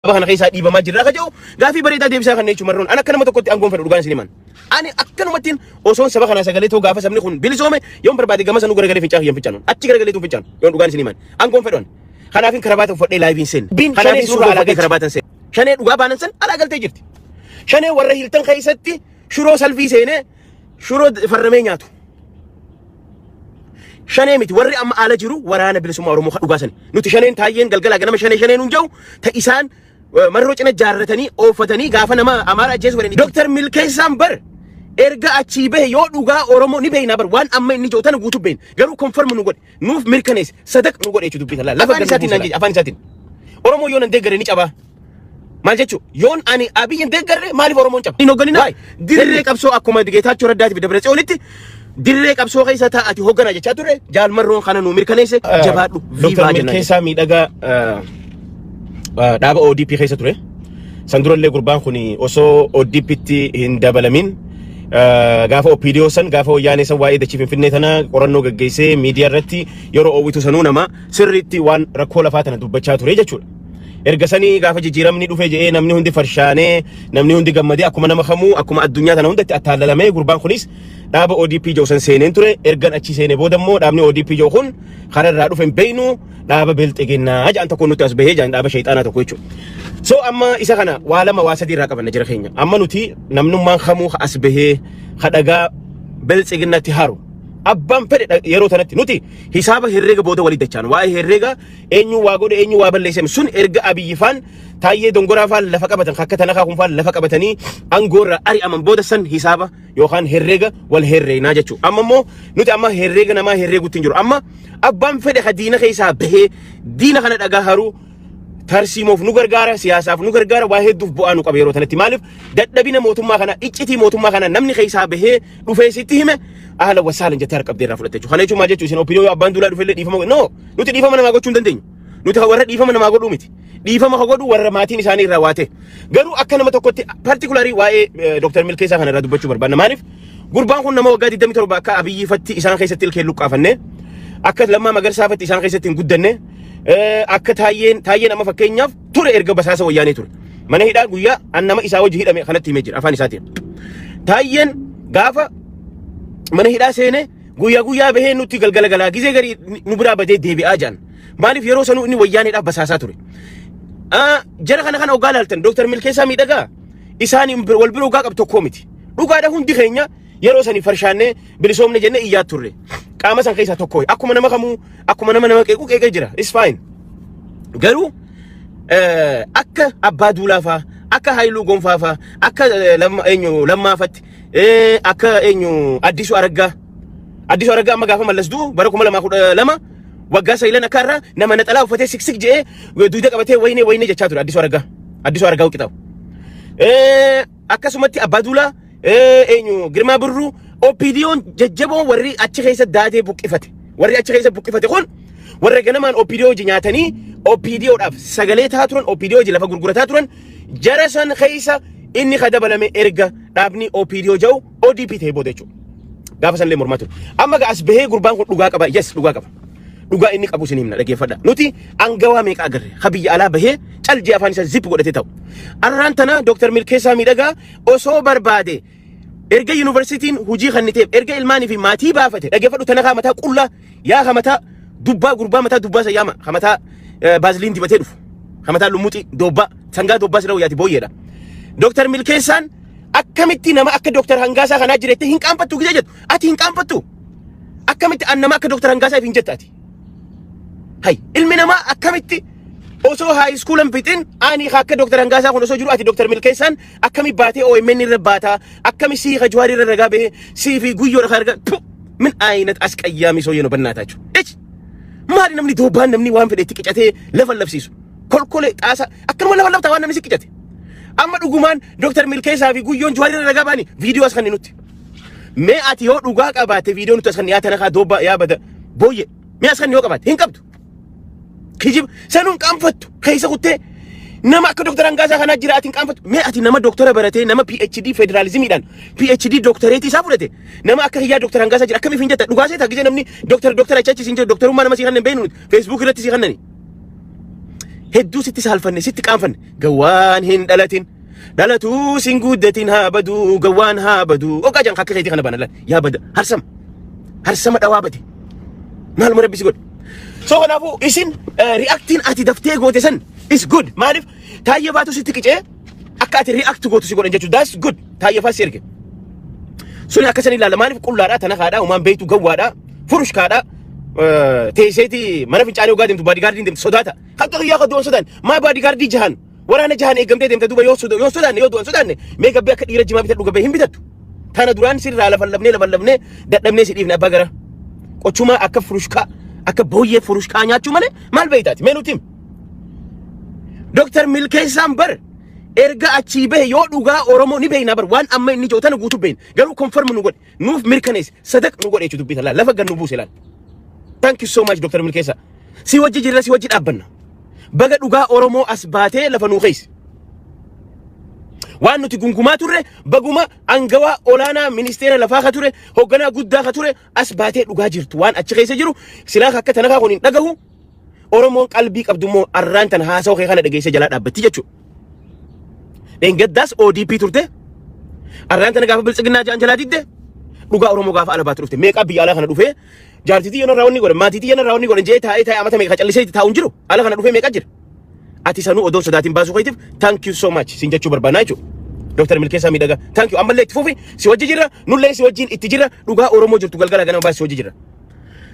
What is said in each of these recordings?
Kana keessaa dhiibamaa jirra ka jedhu gaafii bareedaa deebisaa kan jechuun marroon. Ani akka nama tokkotti aangoon fedhu, dhugaan isin himan. Ani akkanumattiin osoon saba kanaa sagalee ta'uu, gaafa sabni kun bilisoome yoon barbaade gama sanuu garagalee fincaa kiyyan fincaanu. Achi garagalee fincaanu yoon dhugaan isin himan. Aangoon fedhan. Kanaafin karabaata uffadhee live iin seenne. Kanaafin suuraa alaa galchee karabaatan seenne. Shanee dhugaa baanan san alaa galtee jirti. Shanee warra Hilton keessatti shuroo salfii seenee shuroo farramee nyaatu. Shanee miti, warri amma ala jiru waraana bilisummaa Oromoo kan dhugaa sani. Nuti shaneen taayyeen galgalaa ganama shanee shaneen hun jiru ta isaan marroo cina jaarratanii ooffatanii gaafa nama Amaara ajjeesu fedhanii. Dooktar Milkeessaan bar erga achii bahe yoo dhugaa Oromoo ni beekna bar, waan amma inni jiru tana guutuu beekna. Garuu confirm nu godhe, nuuf mirkaneesse, sadaq nu godhe jechuudha dubbii lafa. Afaan isaatiin naan jedhe, afaan isaatiin. Oromoo yoo nan deeggare ni cabaa. Maal jechuun, yoon ani Abiyyi hin deeggarre maaliif Oromoon caba? Hin hoogganina dirree qabsoo akkuma Geetaachoo Raddaatiif Dabra Tsiyoonitti dirree qabsoo keessa taa'ati hoogganaa jechaa ture. Jaalmarroon kana nu mirkaneesse, jabaadhu. Dr. Milkeessaa Miidhagaa dhaaba ODP keessa ture. San durallee gurbaan kun osoo ODPtti hin dabalamin gaafa OPDO san, gaafa wayyaanee san, waa'ee dachii Finfinnee tana qorannoo gaggeessee miidiyaa irratti yeroo oowwitu sanuu nama sirriitti waan rakkoo lafaa tana dubbachaa ture jechuudha. Erga sanii gaafa jijjiiramni dhufe jedhee namni hundi farshaanee, namni hundi gammadee, akkuma nama kamuu, akkuma addunyaa tana hundatti attaallalamee, gurbaan kunis dhaaba ODP jedhu san seeneen ture. Ergan achi seenee booda immoo dhaabni ODP jedhu kun karaa irraa dhufe hin beeknu, dhaaba bilxiginnaa jedhan tokko nutti as bahee jedhan, dhaaba shayxaanaa tokko jechuudha. So amma isa kana waa lama waa sadii irraa qabanna jira keenya. Amma nuti namnummaan kamuu as bahee kadhagaa bilxiginnatti haru. Abbaan fedhe yeroo tanatti nuti hisaaba herreega booda walii dachaan waa'ee herreega eenyu waa godhe, eenyu waa balleesse sun erga Abiyyi faan, Taayyee Dongoraa faan lafa qabatan, akka Tanakaa kun faan lafa qabatanii aangoorra ari'aman booda san hisaaba yookaan herreega wal herreeynaa jechuudha. Amma immoo nuti amma herreega namaa herreegutti hin jiru. Amma abbaan fedhe ka diina keessaa bahee diina kana dhagaa haruu tarsiimoof nu gargaara, siyaasaaf nu gargaara, waa hedduuf bu'aa nu qaba yeroo tanatti. Maaliif, dadhabina mootummaa kana, iccitii mootummaa kana namni keessaa bahee dhufee sitti hime, ahla wasaalan jettee harka qabdee irraa fudhatte jechuudha. Kana jechuun maal jechuudha? Isin opinion abbaan duulaa dhufellee dhiifama, no, nuti dhiifama namaa gochuu hin dandeenyu. Nuti warra dhiifama namaa godhuu miti. Dhiifama ka godhu warra maatiin isaanii irraa waate. Garuu akka nama tokkotti particularly waa'ee Dr. Milkeessaa kana irraa dubbachuu barbaanna. Maaliif, gurbaan kun nama waggaa 27 akka Abiyyiifatti isaan keessatti ilkeen luqqaafanne, akka Lammaa Magarsaafatti isaan keessatti hin guddanne, akka Taayyeen amma fakkeenyaaf ture erga basaasa wayyaanee ture. Mana hidhaa guyyaa an nama isaa wajji hidhame kanatti himee jira afaan isaatiin. Taayyeen gaafa mana hidhaa seene guyyaa guyyaa bahee nutti galgala galaa, gizee garii nu biraa badee deebi'aa jaan. Maaliif, yeroo sanuu inni wayyaaneedhaaf basaasaa ture. Jara kana kana ogaa laaltan, Dooktar Milkeessaa Miidhagaa isaan wal bira ogaa qabu tokkoo miti. Dhugaadha, hundi keenya yeroo sanii farshaannee bilisoomne jennee iyyaa turre. Qaama san keessaa tokko akkuma nama kamuu, akkuma nama nama qeequ qeeqee jira. It's fine. Garuu akka Abbaa Duulaa faa, akka Haayiluu Gonfaa faa, akka eenyu Lammaafatti, akka eenyu Addisuu Araggaa. Addisuu Araggaa amma gaafa Mallas du'u bara 2012 waggaa 9 akka irraa nama naxalaa uffatee siksik jedhee dugda qabatee wayinee wayinee jechaa ture Addisuu Araggaa. Addisuu Araggaa qixaawu. Akkasumatti Abbaa Duulaa, eenyu Girmaa Birruu, OPDO'n jajjaboon warri achi keessa daatee buqqifate. Warri achi keessa buqqifate kun warra ganamaan OPDO hojii nyaatanii OPDOdhaaf sagalee taa turan, OPDO hojii lafa gurgurataa turan. Jara san keessa inni ka dabalame erga dhaabni OPDO jedhu ODP ta'ee booda jechuudha. Gaafa sanillee mormaa ture. Amma as bahee gurbaan kun dhugaa qaba. Yes, dhugaa qaba. Dhugaa inni qabu isin himna, dhaggeeffadha. Nuti angawaa meeqa agarre ha biyya alaa bahee caljee afaan isaa zip godhatee ta'u. Arraan tana Dooktar Milkeessaa Miidhagaa osoo barbaade erga yuunivarsiitiin hojii kenniteef, erga ilmaanii fi maatii baafate, dhaggeeffadhu, tana mataa qullaa yaa mataa dubbaa, gurbaa mataa dubbaa sayyaama, mataa baaziliin dibatee dhufu, mataa lummuxii doobbaa sangaa doobbaa sirra wayyaati booyyeedha. Dooktar Milkeessaan akkamitti nama akka Dooktar Hangaasaa kanaa jireetti hin qaanfattu gisee jettu, ati hin qaanfattu? Akkamitti an nama akka Dooktar Hangaasaa hin jetta ati? Hay, ilmi namaa akkamitti osoo high school hin fixin, ani akka Dooktar Hangaasaa kun osoo jiru, ati Dooktar Milkeessaan akkami baatee OMN irra baataa, akkami sii ka Jawaar irra ragaa bahee sii fi guyyoo irra argaa ምን አይነት አስቀያሚ ሰውዬ ነው በእናታችሁ። እች maali namni doobbaan, namni waan fedhe itti qicatee lafa labsiisu, kolkolee xaasaa akkanuma lafa laftaa waan namni si qicate. Amma dhugumaan Dooktar Milkeessaa fi Guyyoon Jawaar irra ragaa baanii viidiyoo as kan nutti. Mee ati yoo dhugaa qabaatte viidiyoo nutti as kan dhiyaatan haa doobbaa yaa bada booyye, mee as kan yoo qabaatte hin qabdu. Kijiba sanuun qaanfattu keessa kuttee nama akka Dooktar Hangaasaa kanaa jira, ati hin qaanfattu. Mee ati nama doktora baratee, nama PhD federaalizimiidhaan PhD doktoreetii isaa fudhate, nama akka hiyyaa Dooktar Hangaasaa jira akkamiif hin jetta? Dhugaa seeta gisee namni doktor doktor achi achi siin jedhu, doktorummaa nama sii kanneen beeknu nuti Facebook irratti sii kannani. Hedduu sitti saalfanne, sitti qaanfanne. Gawwaan hin dhalatin. Dhalatuu sin guddatin, haa baduu, gawwaan haa baduu. Ogaa jaan akka keetii kana bana laal. Yaa bada harsama. Harsama dhawaa bade. Maaluma Rabbi si godhe? So kanaafuu isin reactiin ati daftee goote san is good. Maaliif Taayyee baatu sitti qicee akka ati react gootu si godhan jechuudha. That's good. Taayyee faa si erge. Suni akka san ilaalla. Maaliif qullaadhaa, tanakaadhaa, umaan beektu, gawwaadhaa, furushkaadhaa. Teesseeti mana fincaanii ogaa deemtu bodyguardiin deemtu sodaata. Akka guyyaa akka du'an sodaan maa bodyguardii jahan waraana jahan eeggamtee deemte duuba yoo sodaanne, yoo du'an sodaanne, mee gabbee akka dhiira jimaa bitadhu, gabbee hin bitattu. Tana duraan sirraa lafallabnee lafallabnee dadhabnee si dhiifne. Abbaa gara qochumaa akka furushkaa, akka booyyee furushkaa nyaachuu malee maal beeytaati? Mee nuti himi. Dooktar Milkeessaan bar erga achii bahe yoo dhugaa Oromoo ni beekna bar, waan amma inni jiru tana guutuu beekna, garuu confirm nu godhe, nuuf mirkaneesse, sadaq nu godhe jechuudha. Dubbii tana lafa gad nu buuse laal. Thank you so much, Dr. Milkeessa. Si wajji jirra, si wajji dhaabbanna. Baga dhugaa Oromoo as baatee lafa nuu keessa. Waan nuti gungumaa turre baguma angawaa olaanaa ministeera lafaa ka ture, hoogganaa guddaa ka ture as baatee dhugaa jirtu waan achi keessa jiru silaa akka tanakaa kun hin dhagahu. Oromoon qalbii qabdu immoo arraan tana haasawaa kee kana dhageessee jalaa dhaabbatti jechuudha. Dheengaddaas ODP turte. Arraan tana gaafa Biltsiginnaa ja'an jalaa didde. Dhugaa Oromoo gaafa ala baatu dhufte. Meeqaa biyya alaa kana dhufee jaartii xiyya irraa wanni godhan, maatii xiyya irraa wanni godhan jee taa'ee taa'ee amata meeqa callisee taa'u hin jiru. Ala kana dhufee meeqa jira. Ati sanuu odoo sodaatiin baasuu keetiif thank you so much sin jechuu barbaanna jechuudha. Dr. Milkeessaa Miidhagaa, thank you. Ammallee itti fufi, si wajji jirra, nullee si wajjin itti jirra, dhugaa Oromoo jirtu galgala ganama baasi si wajji jirra.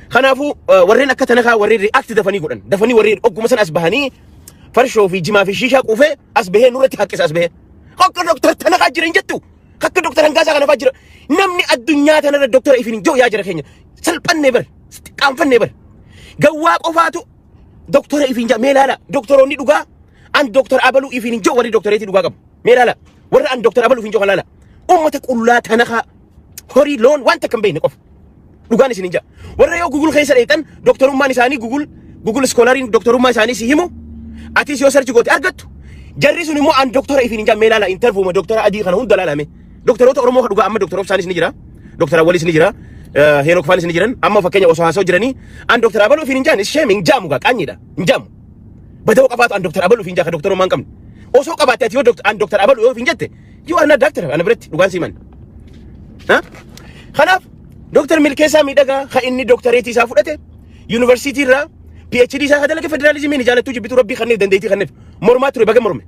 Kanaafuu warreen akka tanakaa, warreen react dafanii godhan, dafanii warreen ogguma san as bahanii farshoo fi jimaa fi shiishaa quufee as bahee nurratti haqqisa as bahee. Akka Dr. Tanakaa jira hin jettu. Akka Dr. Hangaasaa kana fa'aa jira. Namni addunyaa tanarra doktora ifin hin jiru yaa jira keenya. Salphannee bar. Qaanfannee bar. Gawwaa qofaatu doktora ifin jaa. Mee ilaala, doktoroonni dhugaa an Dr. Abaluu ifin hin jiru, warri doktoreetii dhugaa qabu. Mee ilaala, warra an Dr. Abaluu ifin jiru kan ilaala. Uummata qullaa tanakaa horii loon waan takka hin beekne qofa. Dhugaan isin hin jaa. Warra yoo Google keessa dheexan doktorummaan isaanii Google Scholariin doktorummaa isaanii si himu. Atis yoo search goote argattu. Jarri sun immoo an doktora ifin hin jaa. Mee ilaala, interviewma doktora adii kana hunda ilaalame. Doktoroota Oromoo kan dhugaa amma Doktor Obsaanis ni jira. Doktor Awwalis ni jira. Heenok Faanis ni jiran. Amma fakkeenya osoo haasa'u jiranii an Doktor Abaluu ifin hin jaan ishee hin jaamu gaa, qaanyiidha. Hin jaamu. Bada'uu qabaatu an Doktor Abaluu ifin jaa ka doktorummaa hin qabne. Osoo qabaatte ati yoo an Doktor Abaluu yoo ifin jette, you are not doctor ana biratti, dhugaan siiman. Kanaaf Dooktar Milkeessaa Miidhagaa kan inni dooktareetii isaa fudhate yuunivarsiitii irraa, PhD isaa kan dalage federaalizimii ni jaalattuu jibbituu Rabbii kanneef dandeettii kanneef mormaa ture, baga morme.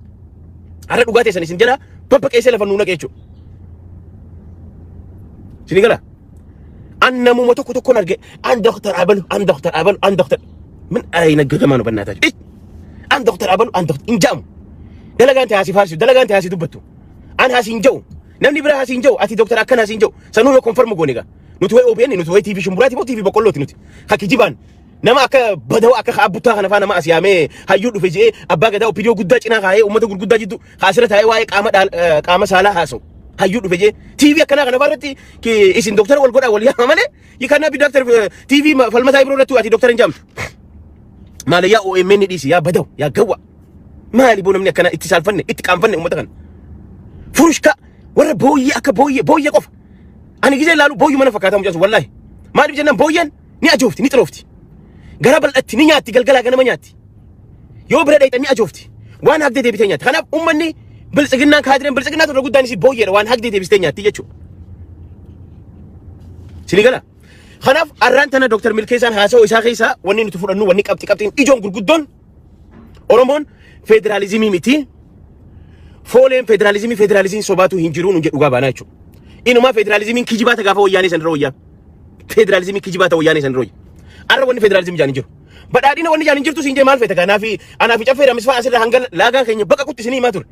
Har'a dhugaa teessan isin jala babbaqeessee lafa nuu naqe jechuudha. Isin gala. An namuma tokko tokkoon arge an Dooktar Abalu, an Dooktar Abalu, an Dooktar min ayina gagamaa nu bannaataa jiru. An Dooktar Abalu, an Dooktar hin jaamu. Dalagaan ta'e asii faarsisu, dalagaan ta'e asii dubbattu. An asii hin ja'u. Namni biraa asii hin ja'u. Ati Dooktar akkana asii hin ja'u. Sanuu yoo confirm goone egaa. Nuti wayi OBN, nuti wayi TV Shumburaati moo TV Boqqollooti nuti. Hakki jibaan nama akka badawaa akka abbuttaa kana faa nama as yaamee hayyuu dhufe je'ee abbaa gadaa OPDO guddaa cinaa kaayee uummata gurguddaa jidduu kaasira taa'ee waa'ee qaama qaama saalaa haasa'u. Hayyuu dhufe je'ee TV akkanaa kana faa irratti isin doktara wal godhaa wal yaama malee you cannot be doctor. TV falmataa ibiroo irratti ati doktara hin jaamtu. Maali yaa OMN dhiisi, yaa badaw, yaa gawwa. Maali boo namni akkana itti saalfanne, itti qaanfanne uummata kana. Furushka warra booyyee, akka booyyee booyyee qofa. Ani gisee ilaalu booyyuu mana fakkaataa mucaan sun wallaahi. Maaliif jennaan booyyeen ni ajoofti, ni xiroofti. Gara bal'atti ni nyaatti, galgalaa ganama nyaatti. Yoo bira dhayxan ni ajoofti. Waan hagdee deebitee nyaatti. Kanaaf uummanni Biltsiginnaan, kaadireen Biltsiginnaa turre guddaan isii booyyeedha, waan hagdee deebistee nyaatti jechuudha. Sini gala. Kanaaf arraan tana Dr. Milkeessaan haasa'uu isaa keessaa wanni nuti fudhannu, wanni qabxi qabxiin ijoon gurguddoon, Oromoon federaalizimii miti. Fooleen federaalizimii, federaalizimiin sobaatu hin jiru nuun jedhu dhugaa baanaa jechuudha. Inumaa federaalizimiin kijibaata gaafa wayyaanee san irra wayyaa. Federaalizimii kijibaata wayyaanee san irra wayyaa. Arra wanni federaalizimii jaan hin jiru. Badhaadhina wanni jaan hin jirtu siin jee maal feeta? Kanaafi anaa fi Caffee Ramisfaa asirra hanga laagaan keenya baqa qutti isinii himaa ture.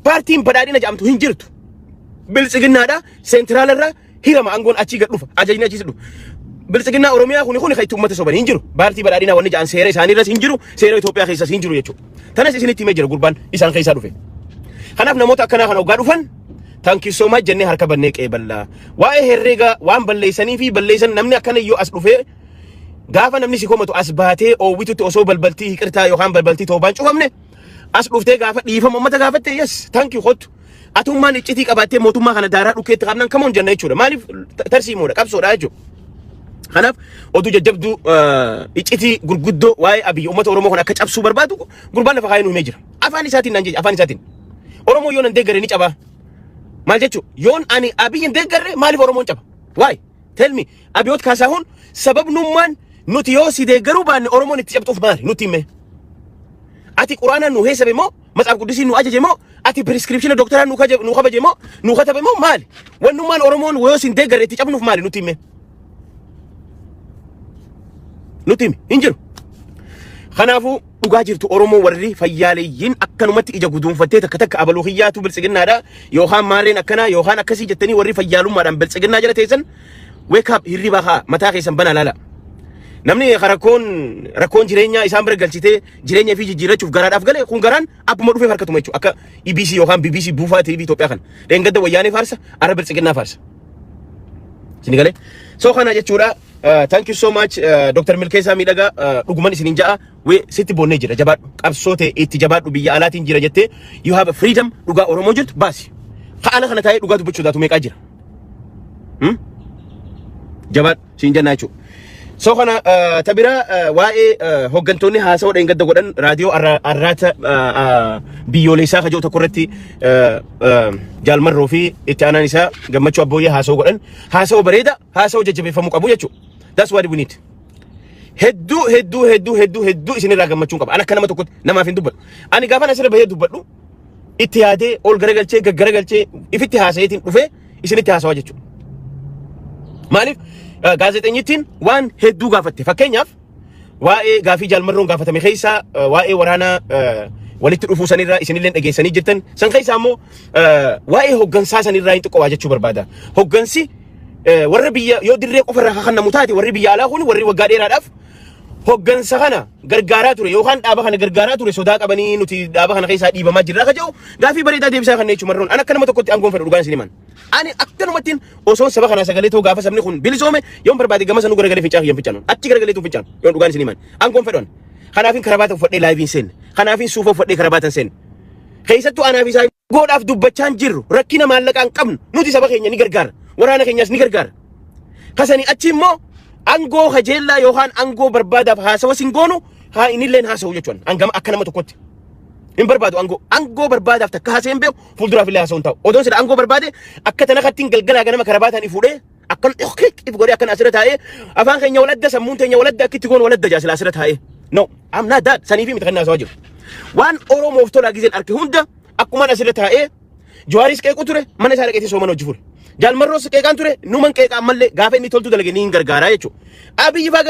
Paartiin badhaadhina jedhamtu hin jirtu. Biltsiginnaadha seentiraala irraa hirama, aangoon achii gad dhufa, ajajni achii dhufa. Biltsiginnaa Oromiyaa kuni kuni kan itti uummata soban hin jiru. Paartii badhaadhinaa wanni jedhan seera isaaniirras hin jiru, seera Itoophiyaa keessas hin jiru jechuudha. Tanas isinitti himee jira gurbaan isaan keessaa dhufe. Kanaaf namoota akkanaa kana hoggaa dhufan thank you so much jennee harka bannee qeeballaa. Waa'ee herreega waan balleessanii fi balleessan namni akkana iyyuu as dhufee gaafa namni si komatu as baatee oowwitutti osoo balbaltii hiqirtaa yookaan balbaltii toobaan cufamne as dhuftee gaafa dhiifama uummata gaafatte, yes, thank you, kottu. Atummaan iccitii qabaattee mootummaa kana daaraa dhukkeetti qabnan kamoon jenna jechuudha. Maaliif tarsiimoodha, qabsoodha jechuudha. Kanaaf oduu jajjabduu iccitii gurguddoo waa'ee Abiy uummata Oromoo kan akka cabsuu barbaadu gurbaan lafa kaayee nu himee jira. Afaan isaatiin naan jecha afaan isaatiin. Oromoo yoo nan deeggare ni cabaa. Maal jechuun yoon ani Abiy hin deeggarre maaliif Oromoon caba? Why? Tell me. Abiyoot Kaasahuun sababnummaan nuti yoo si deeggaruu baanne Oromoon itti cabxuuf maali? Nutti hime. Ati quraanaan nu heesabe moo matsaaf quddisiin nu ajaje moo ati prescription doktoraa nu kabaje moo nu katabe moo maali? Wannummaan Oromoon yoo si hin deeggarre itti cabnuuf maali? Nutti hime. Nutti hime. Hin jiru. Kanaafuu dhugaa jirtu Oromoo warri fayyaaleeyyiin akkanumatti ija guduunfattee takka takka abaluu kiyyaatu biltsiginnaadha yookaan maarreen akkanaa yookaan akkasii jettanii warri fayyaalummaadhaan biltsiginnaa jala teessan, wake up, hirribaa kaa, mataa keessan banaa laala. Namni rakkoon rakkoon jireenyaa isaan bira galchitee jireenya fi jijjiirrachuuf garaadhaaf gale kun garaan abbuma dhufeef harkatuma jechuudha. Akka EBC yookaan BBC buufaa TV Itoophiyaa kana. Dheengadda wayyaanee faarsa, arra biltsiginnaa faarsa. Isin galee? So kana jechuudha. Thank you so much, Dr. Milkeessaa Miidhagaa. Dhuguman isinin ja'a we sitti boonnee jira. Jabaadhu, qabsoo ta'e itti jabaadhu. Biyya alaatiin jira jettee you have a freedom. Dhugaa Oromoo jirtu baasi. Ka ala kana taa'ee dhugaa dubbachuu taatu meeqaa jira? Jabaadhu siin jennaa jechuudha. So kana ta biraa waa'ee hooggantoonni haasawaa dheengadda godhan raadiyoo arraata biyyoolessaa kajoo tokko irratti Jaalmarroo fi itti aanaan isaa Gammachuu Abbooyyee haasawaa godhan, haasawaa bareeda, haasawaa jajjabeeffamuu qabu jechuudha. That's what we need. Hedduu hedduu hedduu hedduu hedduu isinirraa gammachuun qaba. Ani akka nama tokkotti namaaf hin dubbadhu. Ani gaafan asirra bahee dubbadhu itti yaadee ol garagalchee gaggaragalchee ifitti haasayeetiin dhufee isinitti haasawaa jechuudha. Maaliif gaazexeenyittiin waan hedduu gaafatte. Fakkeenyaaf waa'ee gaafii Jaalmarroon gaafatame keessaa waa'ee waraanaa walitti dhufuu sanirraa isinillee dhageessanii jirtan. San keessaa immoo waa'ee hoggansaa sanirraa hin xiqqoo waa jechuu barbaada. Hoggansi warra biyya yoo dirree qofa irraa kakannamu taate, warri biyya alaa kun warri waggaa dheeraadhaaf hoggansa kana gargaaraa ture yookaan dhaaba kana gargaaraa ture sodaa qabanii nuti dhaaba kana keessaa dhiibamaa jirra akka jedhu gaafii bareedaa deebisaa kan jechuun marroon. Ani akka nama tokkotti aangoon fedhu, dhugaan isin himan. Ani akkanumattiin osoon saba kanaa sagalee ta'uu gaafa sabni kun bilisoome yoon barbaade gama sanuu garagalee fincaa kiyyan fincaanu achi garagalee tu fincaanu yoon dhugaan isin himan aangoon fedhan. Kanaafin karabaata uffadhee liveiin seenne. Kanaafin suufa uffadhee karabaatan seenne. Keessattuu anaaf isaa godhaaf dubbachaan jirru rakkina maallaqaa hin qabnu. Nuti saba keenya ni gargaara. Waraana keenyas ni gargaara. Kasanii achi immoo angoo kajeellaa yookaan angoo barbaadaaf haasawa sin goonu haa innilleen haasawu jechuun hangama akka nama tokkotti. Hin barbaadu angoo. Angoo barbaadaaf takka haasa'ee hin beeku, fuulduraaf illee haasa'u hin ta'u. Odoon sila angoo barbaade akka tana kattiin galgalaa ganama karabaataan fuudhee akkan if godhee akkan asirra taa'ee afaan keenya waladda, sammuun teenya waladda, akkitti goon waladda jaa sila asirra taa'ee. No, I'm not that. Saniifi miti kan haasawaa jiru. Waan Oromoof tolaa gizeen arke hunda akkumaan asirra taa'ee Jawaaris qeequ ture, mana isaa dhaqeetii soomana hojii fure. Jaalmarroos qeeqaan ture, numan qeeqa ammallee gaafa inni toltu dalage ni hin gargaaraa jechuudha. Abiyyi faa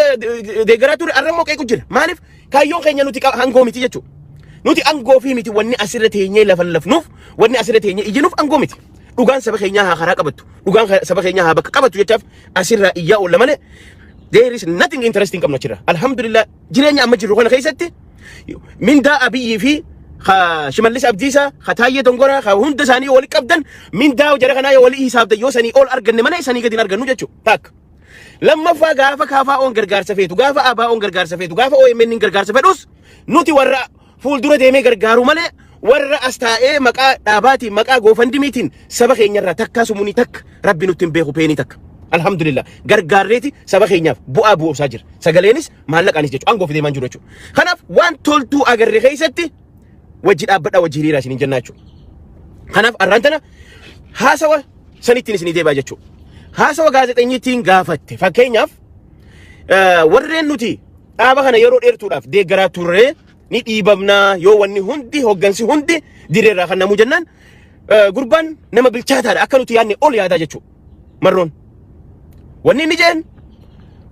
deeggaraa ture, arra immoo qeequ jira. Maaliif kaayyoon keenya nuti angoo miti jechuudha. Nuti angoo fi miti wanni asirra teenyee lafa lafnuuf, wanni asirra teenyee ijjinuuf angoo miti. Dhugaan saba keenyaa haa karaa qabattu. Dhugaan saba keenyaa haa bakka qabattu jechaaf asirraa iyyaa oolla malee there is nothing interesting qabnu achirra. Alhamdulillah, jireenya amma jirru kana keessatti mindaa Abiyyii fi Shimallis Abdiisaa, ka Taayyee Dongoraa, ka hunda isaanii yoo walitti qabdan, mindaa jara kanaa yoo walii hisaabdan yoo sanii ol arganne malee sanii gadi hin argannu jechuudha. Takka. Lammaffaa gaafa KFO'n gargaarsa feetu, gaafa ABO'n gargaarsa feetu, gaafa OMN gargaarsa fedhus nuti warra fuuldura deemee gargaaru malee warra as taa'ee maqaa dhaabaatiin maqaa GoFundMetiin saba keenyarraa takkaa sumunii takka rabbi nutti hin beeku peenii takka. Alhamdulillah, gargaarreeti saba keenyaaf bu'aa bu'uusaa jira. Sagaleenis maallaqaanis jechuudha. Aangoo fidee maan jiru jechuudha. Kanaaf waan toltuu agarre keessatti wajji dhaabbadhaa, wajji hiriiraa isiniin jennaa jechuudha. Kanaaf arraan tana haasawa sanittiin isinii deebaa jechuudha. Haasawa gaazexeenyittiin gaafatte, fakkeenyaaf warreen nuti dhaaba kana yeroo dheertuudhaaf deeggaraa turre ni dhiibamnaa yoo wanni hundi hoggansi hundi direerraa kan namuu jennaan, gurbaan nama bilchaataadha, akka nuti yaadne ol yaadaa jechuudha. Marroon. Wanni inni jeen,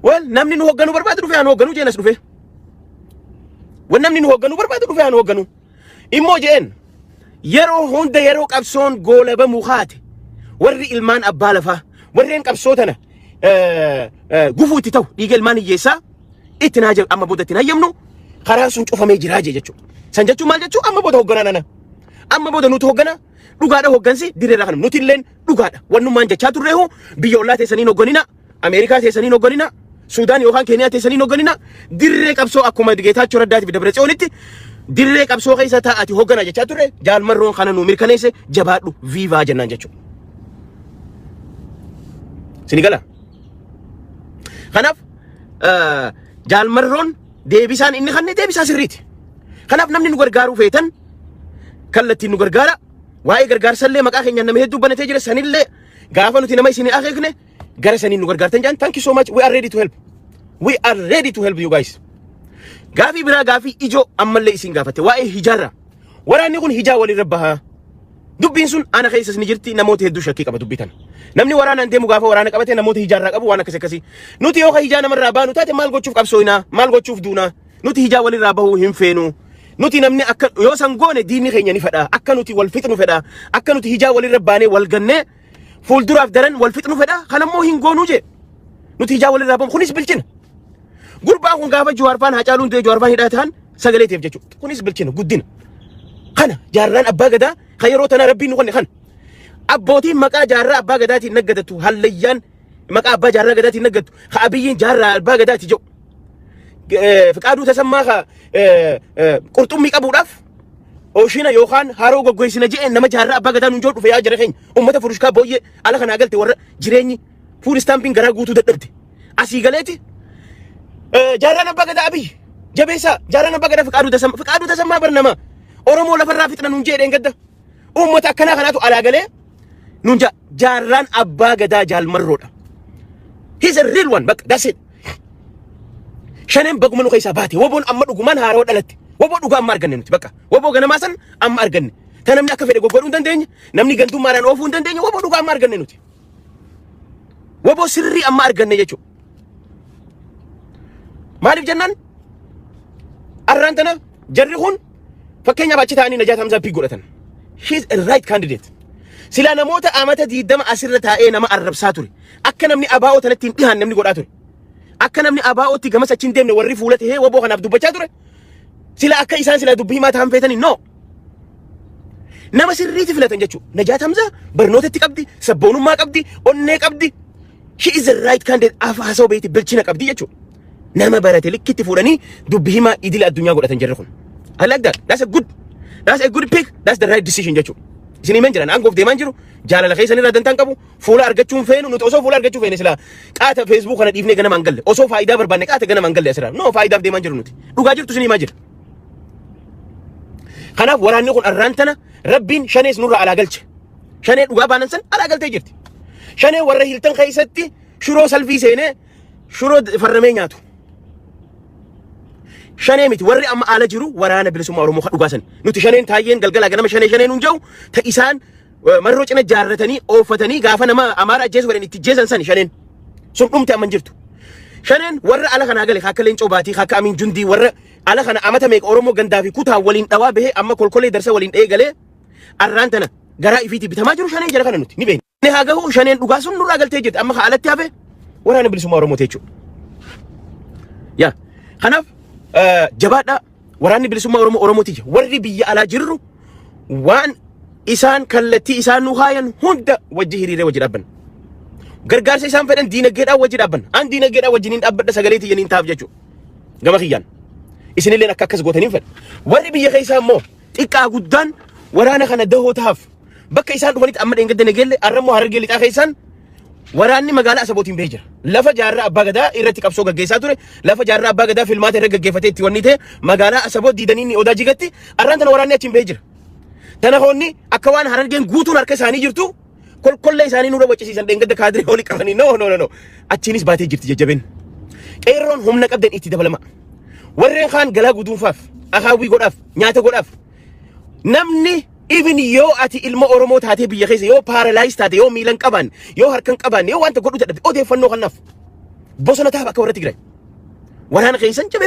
well, namni nu hoogganuu barbaadu dhufee haa nu hoogganuu jeen as dhufe. Wanni namni nu hoogganuu barbaadu dhufee haa nu hoogganuu. Immoo jeen yeroo hunda yeroo qabsoon goolabamuu haate warri ilmaan abbaa lafaa warreen qabsoo tana gufuu itti ta'u dhiiga ilmaan hiyyeessaa itti naa amma booda itti hayyamnu, karaan sun cufamee jiraa jee jechuudha. San jechuun maal jechuu? Amma booda hoogganaa nana. Amma booda nuti hooggana dhugaadha, hooggansi direerraa kana nuti illeen dhugaadha. Wannummaan jechaa turreehu biyya ollaa teessaniin hoogganina, Ameerikaa teessaniin hoogganina, Suudaan yookaan Keeniyaa teessaniin hoogganina, dirree qabsoo akkuma Geetaachoo Raddaatiif Dabra Tsiyoonitti dirree qabsoo keessa taa'ati hooggana jechaa turre. Jaalmarroon kana nu mirkaneesse. Jabaadhu, viva jennaan jechuudha. Sini gala. Kanaaf Jaalmarroon deebisaan inni kanne deebisaa sirriiti. Kanaaf namni nu gargaaruu feetan kallattiin nu gargaara. Waa'ee gargaarsallee maqaa keenyaan nama hedduu banatee jira. Sanillee gaafa nuti nama isinii akeekne gara saniin nu gargaartan jaan. Thank you so much. We are ready to help. We are ready to help you guys. Gaafii biraa, gaafii ijoo ammallee isin gaafatte, waa'ee hijaarraa. Waraanni kun hijaa walirra bahaa. Dubbiin sun ana keessas ni jirti, namoota hedduu shakkii qaba dubbii tana. Namni waraanaan deemu gaafa waraana qabate namoota hijaarraa qabu waan akkas akkasii. Nuti yoo hijaa namarraa baanu taate maal gochuuf qabsooynaa? Maal gochuuf duunaa? Nuti hijaa walirraa bahuu hin feenu. Nuti namni akka yoo san goone diinni keenya ni fedha. Akka nuti wal fixnu fedha. Akka nuti hijaa walirra baanee wal gannee fuulduraaf daran wal fixnu fedha. Kanammoo hin goonuu jee. Nuti hijaa walirraa bahu kunis bilchina. Gurbaan kun gaafa Jawaarfaan, Hacaaluun du'ee Jawaarfaan hidhaa ta'an sagalee ta'eef jechuudha. Kunis bilchina, guddina. Kana jaarraan abbaa gadaa kan yeroo tanaa Rabbiin nu kenne kana. Abbootiin maqaa jaarraa abbaa gadaatiin naggadatu, hallayyaan maqaa abbaa jaarraa gadaatiin naggadatu, ka Abiyyiin jaarraa abbaa gadaati jedhu. Fiqaaduu Tasammaa ka qurxummii qabuudhaaf oshina yookaan haroo goggoysina je'een nama jaarraa abbaa gadaa nuun jedhu dhufe. Yaa jara keenya, uummata furushkaa booyyee ala kanaa galte, warra jireenyi food stampiin garaa guutuu dadhabde. Asii galeeti jaarraan abbaa gadaa Abiyyi jabeessaa, jaarraan abbaa gadaa Fiqaaduu Tasammaa. Fiqaaduu Tasammaa bar nama Oromoo lafarraa fixna nuun jedheen gadda. Uummata akkanaa kanaatu alaa galee nuun jaarraan abbaa gadaa Jaalmarroodha. He's a real one, bakka, that's it. Shaneen baguma nu keessaa baate. Woboon amma dhugumaan haarawaa dhalatte. Woboo dhugaa amma arganne nuti, bakka. Woboo ganamaa san amma arganne. Ta namni akka fedhe goggodhuu hin dandeenye, namni gantummaadhaan oofuu hin dandeenye, woboo dhugaa amma arganne nuti. Woboo sirrii amma arganne jechuudha. Maaliif jennaan, arraan tana jarri kun fakkeenyaaf achi ta'anii Najaat Hamzaa pick godhatan. She is a right candidate. Silaa namoota amata 20 asirra taa'ee nama arrabsaa ture. Akka namni abaa'oo tanatti hin dhihaan namni godhaa ture. Akka namni abaa'ootti gamas achi hin deemne warri fuula tahee woboo kanaaf dubbachaa ture. Sila akka isaan sila dubbii himaa ta'an feetanii no. Nama sirriiti filatan jechuudha. Najaat Hamzaa barnootatti qabdi, sabboonummaa qabdi, onnee qabdi. She is the right candidate. Af haasa'u beekti, bilchina qabdi jechuudha. Nama barate likkitti fuudhanii dubbii himaa idila addunyaa godhatan jarri kun. I like that. That's a good pick. That's the right decision jechuudha. Isin himeen jiran aangoof deemaan jiru, jaalala keessan irraa dantaan qabu, fuula argachuun feenu. Nuti osoo fuula argachuu feene silaa qaata Facebook kana dhiifnee ganamaan galle. Osoo faayidaa barbaanne qaata ganamaan galle asirraa. No, faayidaaf deemaan jiru nuti. Dhugaa jirtu isin himaa jira. Kanaaf waraanni kun arraan tana Rabbiin shanees nurraa alaa galche. Shanee dhugaa baanan san alaa galtee jirti. Shanee warra Hilton keessatti shuroo salfii seenee shuroo farramee nyaatu. Shanee miti, warri amma ala jiru waraana bilisummaa Oromoo kan dhugaa san. Nuti shaneen Taayyeen galgalaa ganama shanee shanee nuun jedhu, ta isaan marroo cina jaarratanii ooffatanii gaafa nama Amaara ajjeesu fedhan itti jeesan sani shaneen. Sun dhumte, amma hin jirtu. Shaneen warra ala kanaa gale, akka Leencoo Baatii, akka Amiin Jundii, warra ala kana amata meeqa Oromoo gandaa fi kutaa waliin dhawaa bahee amma kolkolee darsa waliin dha'ee galee arraan tana garaa ifiitii bitamaa jiru, shaneen jara kana nuti ni beekna. Inni haa gahu, shaneen dhugaa sun nurraa galtee jirti, amma alatti hafe waraana bilisummaa Oromoo jechuudha. Yaa, kanaaf jabaadhaa, waraanni bilisummaa Oromoo Oromooti jira. Warri biyya alaa jirru waan isaan kallattii isaan nu haayan hunda wajji hiriiree wajji dhaabbanna. Gargaarsa isaan fedhan diinagdeedhaan wajji dhaabbanna. An diinagdeedhaan wajjin hin dhaabbadha, sagalee tiyyaniin taaf jechuudha. Gama kiyyaan. Isinilleen akka akkas gootaniin fedha. Warri biyya keessaa immoo xiqqaa guddaan waraana kana dahoo tahaaf. Bakka isaan dhufanitti amma dheengadda Nageelle, arrammoo Harargee Lixaa keessaan waraanni magaalaa Asabootiin bahee jira. Lafa jaarraa abbaa gadaa irratti qabsoo gaggeessaa ture, lafa jaarraa abbaa gadaa filmaata irra gaggeeffatee itti wanni ta'e, magaalaa Asaboot diidanii inni odaa jigatti, arraan tana waraanni achiin bahee jira. Tana hoonni akka waan Harargeen guutuun harka isaanii jirtu kolkollee isaanii nurra waccisiisan dheengadda kaadiree olii qabanii. No, no, no, no, achiinis baatee jirti jajjabeen. Qeerroon humna qabdan itti dabalama. Warreen kaan galaa guduunfaaf, akaawwii godhaaf, nyaata godhaaf. Namni even yoo ati ilma Oromoo taatee biyya keessa yoo paralyze taate, yoo miilan qabaanne, yoo harkan qabaanne, yoo wanta godhu dadhabde, odeeffannoo kanaaf bosona taaf akka warra Tigraay. Waraana keessan jabeeffadha.